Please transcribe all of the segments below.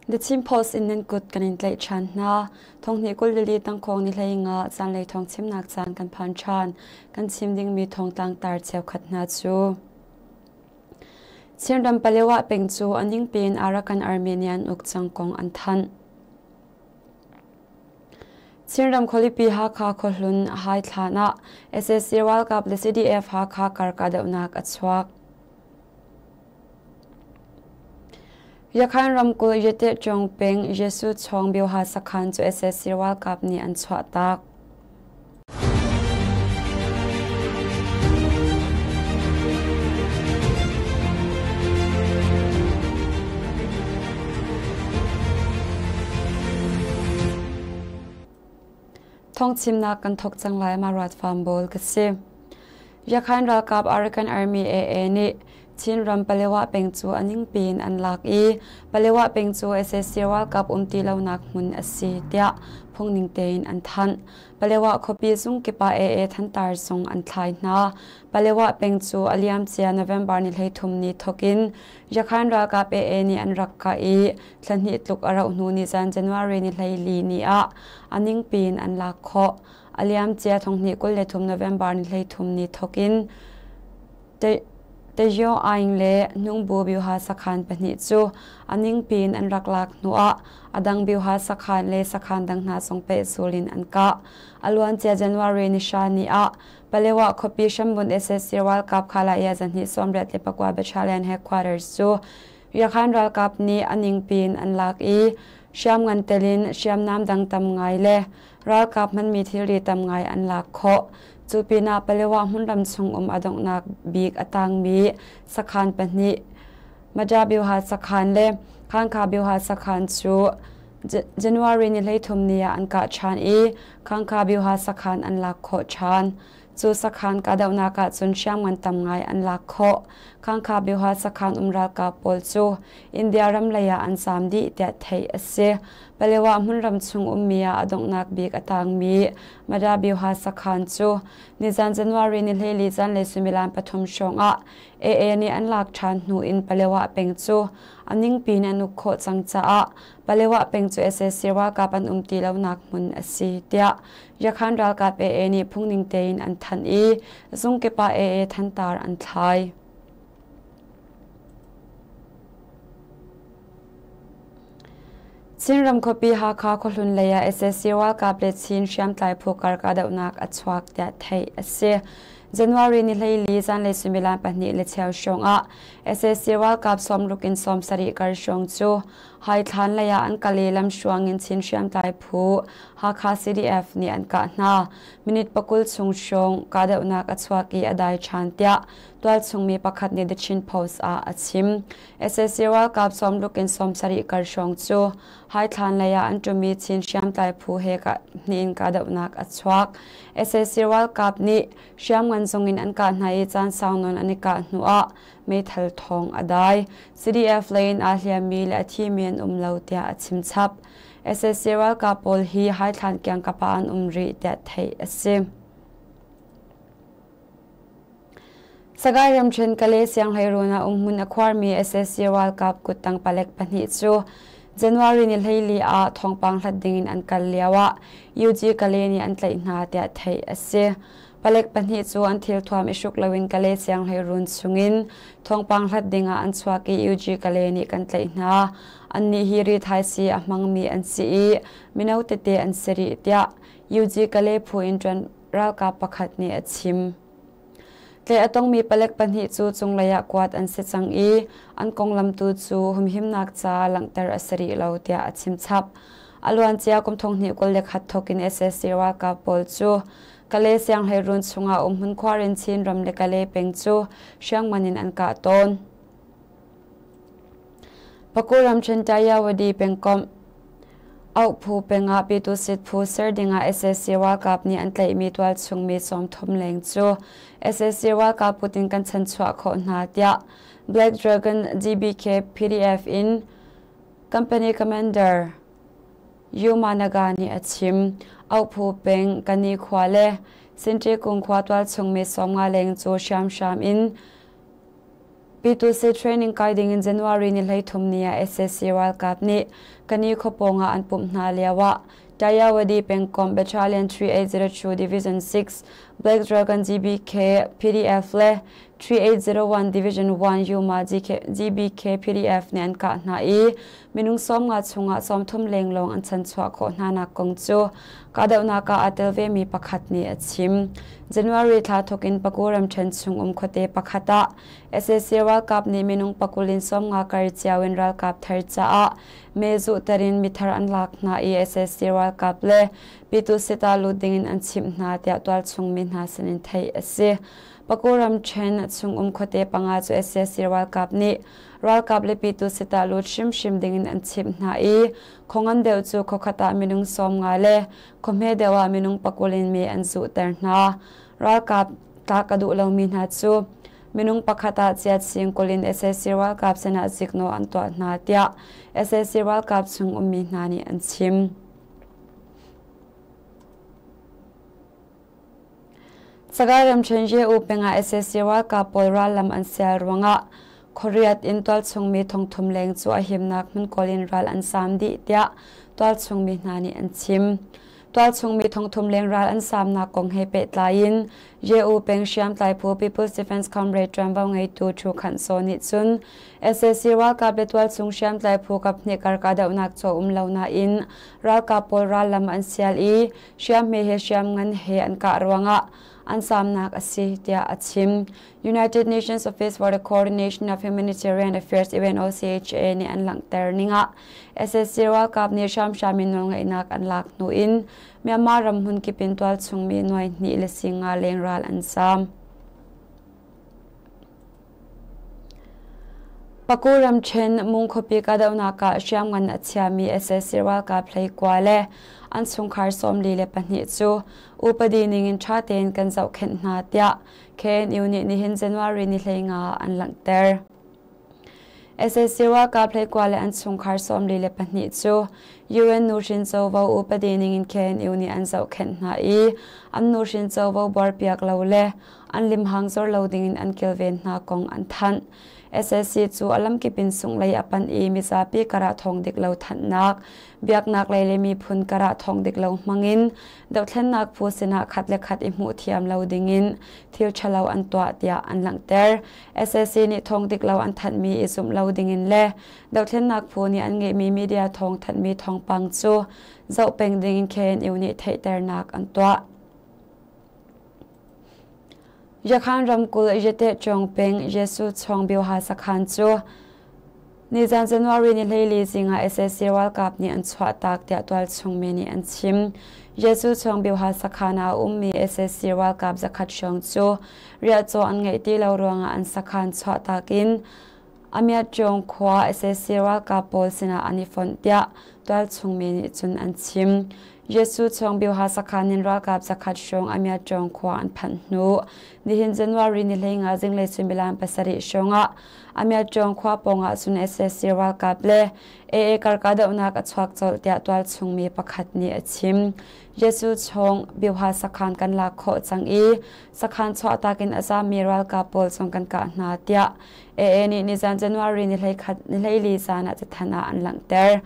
The Chin Post in nan kut kan in tlaih ṭhan hna. Thonghnih 22 tangkhawng ni hlei nga zanlei thawng chimnak caan kan phan ṭhan. Kan chim dingmi thawngtlang tar cheukhat hna cu. Chinram Palewa peng cu a ningpi in Arakan Army nih an uk cang kong an thanh. Chinram khualipi Hakha khuahlun Haithlan ah sac ralkap le CDF Hakha kar kahdohnak a chuak. Yakhan ramkulh Yetehṭung peng Jesuh Chawng Bioha sakhan cu sac ralkap nih an chuahtak. Thawngchimnak kan thawk cang lai ma ruat farm bawl ka si. Yakhan ralkap Arakan Army AA nih Chinram Palewa peng cu a ningpi in an lak i Palewa peng cu sac ralkap um ti lonak hmun a si tiah phungning tein an thanh. Palewa khuapi zung kip ah AA thantar zong an thlai hna. Palewa peng cu a liamcia November ni 13 ni thawk in Yakhan ralkap AA nih an rak kah i thla hnih tluk a rauh hnu nizan January ni 14 ni ah a ningpi in an lak khawh. A liamcia thonghnih 23 November ni 13 ni thawk in Tejo Aing le Nungbu Byuha sakhan pahnih cu a ningpi in an rak lak hnuah a dang Byuha sakhan le sakhan dang hna zong pehzul in an kah. A luancia January ni hra ni ah Palewa khuapi hrambun sac ralkap Khalaya zahnih 84 Battalion headquarters cu Yakhan ralkap nih a ningpi in an lak i hriamngan tel in hriamnam dang tam ngai le ralkap hmanmi thilri tam ngai an lak khawh. Cu pinah Palewa hmunram chung um a donghnak bik a tangmi sakhan pahnih Majabyuha sakhan le Khankhabyuha sakhan cu January ni 13 ni ah an kah ṭhan i Khankhabyuha sakhan an lak khawh ṭhan. Cu sakhan kahdohnak ahcun hriamngan tam ngai an lak khawh. Khangkha sakhan um ralkap pawl cu India ram lei ah an zaam dih tiah theih a si. Palewa hmunram chung ummi ah a donghnak bik a tangmi Madabyuha sakhan cu nizan January ni 14 zanlei suimilam pathum hrawng ah AA nih an lak ṭhan hnu in Palewa peng cu a ningpi in an uk khawh cang caah Palewa peng cu sac ralkap an um ti lonak hmun a si tiah Yakhan ralkap AA nih phungning tein an thanh i zungkip ah AA thantar an thlai. Chinram khuapi Hakha khuahlun lei ah sac ralkap le Chin hriamtlai phu kar kahdohnak a chuak tiah theih a si. January ni 14 zanlei suimilam pahnih le cheu hrawng ah sac ralkap 60 in 70 kar hrawng cu Haithlan lei ah an kal i lamhruang in Chin hriamtlai phu Hakha CDF nih an kah hna. Minute 20 chung hrawng kahdohnak a chuak i a dai ṭhan tiah tualchung mi pakhat nih The Chin Post ah a chim. Sac ralkap 60 in 70 kar hrawng cu Haithlan lei ah an ṭumi Chin hriamtlai phu he hnih in kahdohnak a chuak. Sac ralkap nih hriamngan zung in an kah hna i caan sau nawn an i kah hnuah meithal thawng a dai. CDF lei in aa hliammi le a thimi an um lo tiah a chim chap. Sac ralkap pawl hi Haithlan kiangkap ah an um rih tiah theih a si. Sagaing ramṭhen Kale sianghleiruun ah umhmun a khuarmi sac ralkap kuttang palek pahnih cu January ni 14 ah thawngpang hlat dingin an kal lioah UG Kale nih an tlaih hna tiah theih a si. Palek pahnih cu an thilthuam i hruk loin Kale sianghleiruun chungin thawngpang hlat dingah an chuak i UG Kale nih kan tlaih hna. Annih hi rithaisii a hmangmi an si i mino tete an si rih tiah UG Kale phu in ṭuan ralkap pakhat nih a chim. Tlaih a tongmi palek pahnih cu cunglei ah kuat an si cang i an konglam tu cu humhimnak ca langhter a si rih lo tiah a chim chap. A luancia kum 2021 thawk in sac ralkap pawl cu Kale sianghleiruun chungah umhmun khuar in Chinram le Kale peng cu hriangman in an kah tawn. Paku ramṭhen Tayawadi pengkomh. Auhphu peng ah Pyitusit phu ser ding ah sac ralkap nih an tlaihmi tualchung mi 30 leng cu sac ralkap kut in kan chanchuah khawh hna tiah Black Dragon GBK PDF in Company Commander Yuma Naga nih a chim. Auhphu peng Kani khua le Sinṭikung khua tualchung mi 50 leng cu hriamhram in P2C training kai ding in January ni 13 ni ah sac ralkap nih Kani khuapawng ah an pumh hna lio ah Tayawadi pengkomh Battalion 3802 Division 6 Black Dragon GBK PDF le 3801 Division 1 Yuma GBK PDF nih an kah hna i minung 50 chungah 30 leng lawng an chanchuah khawh hnanak kong cu kahdohnak ah aa tel vemi pakhat nih a chim. January thla thawk in Paku ramṭhen chung um khuate pakhat ah sac ralkap nih minung 20 in 50 kar cio in ralkap thar caah mee zuhter in mithar an lak hna i sac ralkap le Pyitusit ah lut dingin an chimh hna tiah tualchung mi hna sinin theih a si. Paku ramṭhen chung um khuate panga cu sac ralkap nih ralkap le Pyitusit ah lut hrimhrim dingin an chimh hna i khuangan deuh cu khuakhat ah minung 50 le khuahme deuh ah minung 20 in mee an zuhter hna. Ralkap tlak a duh lomi hna cu minung pakhat ah chiat sing 20 in sac ralkap sinah ziknawh an tuah hna tiah sac ralkap chung ummi hna nih an chim. Sagaing ramṭhen Ye-U peng ah sac ralkap pawl rallam an sial ruangah khuariat in tualchungmi thongthum leng cu a himnak hmun kawl in ral an saam dih tiah tualchungmi hna nih an chim. Tualchungmi thongthum leng ral an saamnak kong he pehtlai in Ye-U peng hriamtlai phu People's Defense Comrade ṭuanvo ngeitu Thu Khanh Saw nih cun sac ralkap le tualchung hriamtlai phu kaphnih kar kahdohnak chaw um lo nain ralkap pawl rallam an sial i hriamhme he hriamngan he an kah ruangah an saamnak a si tiah a chim. United Nations Office for the Coordination of Humanitarian Affairs UNOCHA nih an langhter ning ah sac ralkap nih hramhram in nawlngeihnak an lak hnu in Myanmar ram hmunkip in tualchungmi nuai hnih le singa leng ral an saam. Paku ramṭhen Mung khuapi kahdohnak ah hriamngan a chiami sac ralkap 19 le an chungkhar 42 cu upadi ningin ṭha tein kan zohkhenh hna tiah KNU nih nihin January ni 15 ah an langhter. Sac ralkap 19 le an chungkhar 42 cu UN nuhrin covo upadi ningin KNU nih an zohkhenh hna i an nuhrin covo buarpiak lo le an limhang zor lo dingin an kilven hna kong an thanh. SSC cu a lamkip in sunglei a panh i mizapi karah thawng dik lo thanhnak, biaknak lei le miphun karah thawng dik lo hmangin dohthlennak phu sinah khat le khat i hmuh thiam lo dingin thil ṭhalo an tuah tiah an langhter. SSC nih thawng dik lo an thanhmi i zumh lo dingin le dohthlennak phu nih an ngeihmi media thawng thanhmi thawngpang cu zoh peng dingin KNU nih theihternak an tuah. Yakhan ramkulh Yete Chong peng Jesuh Chong Bioha sakhan cu nizan January ni 14 zing ah sac ralkap nih an chuahtak tiah tualchung mi nih an chim. Jesuh Chong Bioha sakhan ah a ummi sac ralkap zakhat hrawng cu riahcaw an ngeih ti lo ruangah an sakhan chuahtak in Amiatchung khua sac ralkap pawl sinah an i fonh tiah tualchung mi nih cun an chim. Jesuh chung Bioha sakhan in ralkap zakhat hrawng Amiatchung khua an phanh hnu nihin January ni 15 zinglei suimilam 7 hrawng ah Amiatchung khua pawngah cun sac ralkap le AA karkahdohnak a chuak colh tiah tualchung mi pakhat nih a chim. Jesuh chung Bioha sakhan kan lak khawh cang i sakhan chuahtak in a zaammi ralkap pawl zong kan kah hna tiah AA nih nizan January ni 14 zan ah cathanh ah an langhter.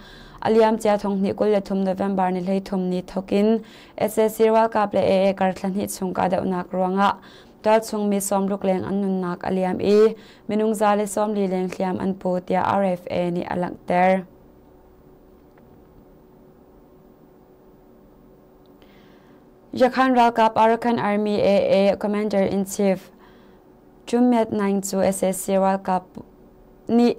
A liamcia 2023 November ni 33 ni thawkin sac ralkap le AA kar thla hnih chung kahdohnak ruangah tualchung mi 60 leng an nunnak a liam i minung 140 leng hliam an pu tiah RFA nih a langhter. Yakhan ralkap Arakan Army AA Commander-in-Chief Chummet Naing cu sac ralkap nih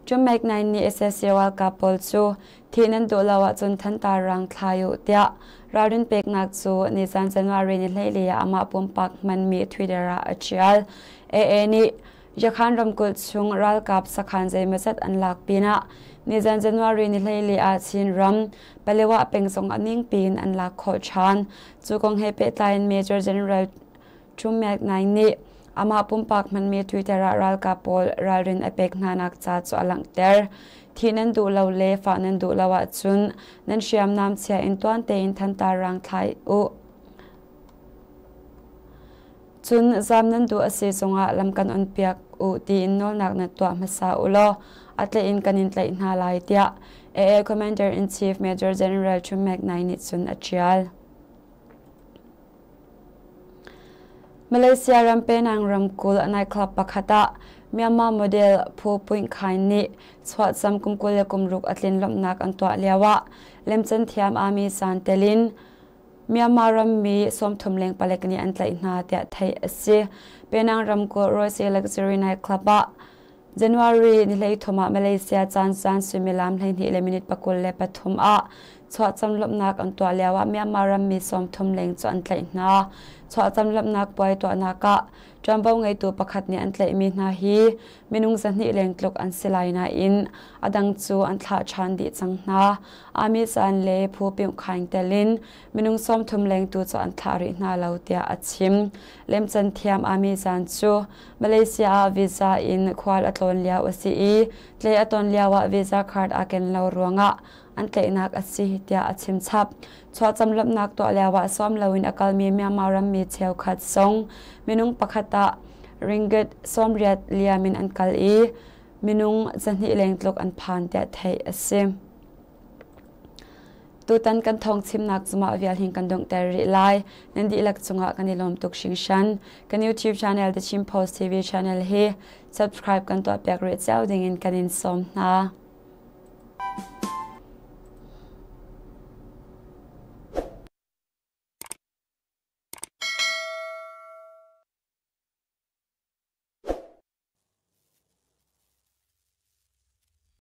Chummek Naing nih sac ralkap pawl cu thih nan duh lo ahcun thantar rang thlai uh tiah ralrin peknak cu nizan January ni 14 ah amah pumpak hmanmi Twitter ah a ṭial. AA nih Yakhan ramkulh chung ralkap sakhan zeimawzat an lak pinah nizan January ni 14 ah Chin ram Palewa peng zong a ningpi in an lak khawh ṭhan. Cu kong he pehtlai in Major General Tum Myat Naing nih amah pumpak hmanmi Twitter ah ralkap pawl ralrin a pek hnanak ca cu a langhter. Thih nan duh lo le fah nan duh lo ahcun nan hriamnam chia in tuan tein thantar rang thlai u. Cun zam nan duh a si zongah lam kan onpiak u tiin nawlnak na tuah hmasa u law a tlaih in kan in tlaih hna lai tiah AA Commander-in-Chief Major General Chum Mek Nai nih cun a ṭial. Malaysia ram Penang ramkulh nightclub pakhat ah Myanmar model Phu Puin Khain nih chuahcam kum 26 a tlin lawmhnak an tuah lioah lemcen thiam Ami San telin Myanmar rammi 30 leng palek nih an tlaih hna tiah theih a si. Penang ramkulh Royce Luxury Nightclub ah January ni 13 ah Malaysia caan caan suimilam 12 le minute 23 ah chuahcam lawmhnak an tuah lioah Myanmar rammi 30 leng cu an tlaih hna. Chuahcam lawmhnak puai tuahnak ah ṭuanvo ngeitu pakhat nih an tlaihmi hna hi minung 200 leng tluk an si lai nain a dang cu an thlah ṭhan dih cang hna. Ami caan le Phu Pyung Khaing tel in minung 30 leng tu cu an thlah rih hna lo tiah a chim. Lemcan thiam Ami Zan cu Malaysia ah visa in khual a tlawn lio a si i tle a ton lio ah visa card aa ken lo ruangah an tlaihnak a si tiah a chim chap. Chuahcam lawmhnak tuah lio ah sawm loin a kalmi Myanmar rammi cheukhat zong minung pakhat ah ringgit 80 liam in an kal i minung 200 leng tluk an phan tiah theih a si. Tutan kan thawng chimnak cumah vial hin kan donghter rih lai. Nan dihlak cungah kan i lawm tuk hringhran. Kan YouTube channel The Chin Post TV channel hi subscribe kan tuah piak rih cio dingin kan in sawm hna.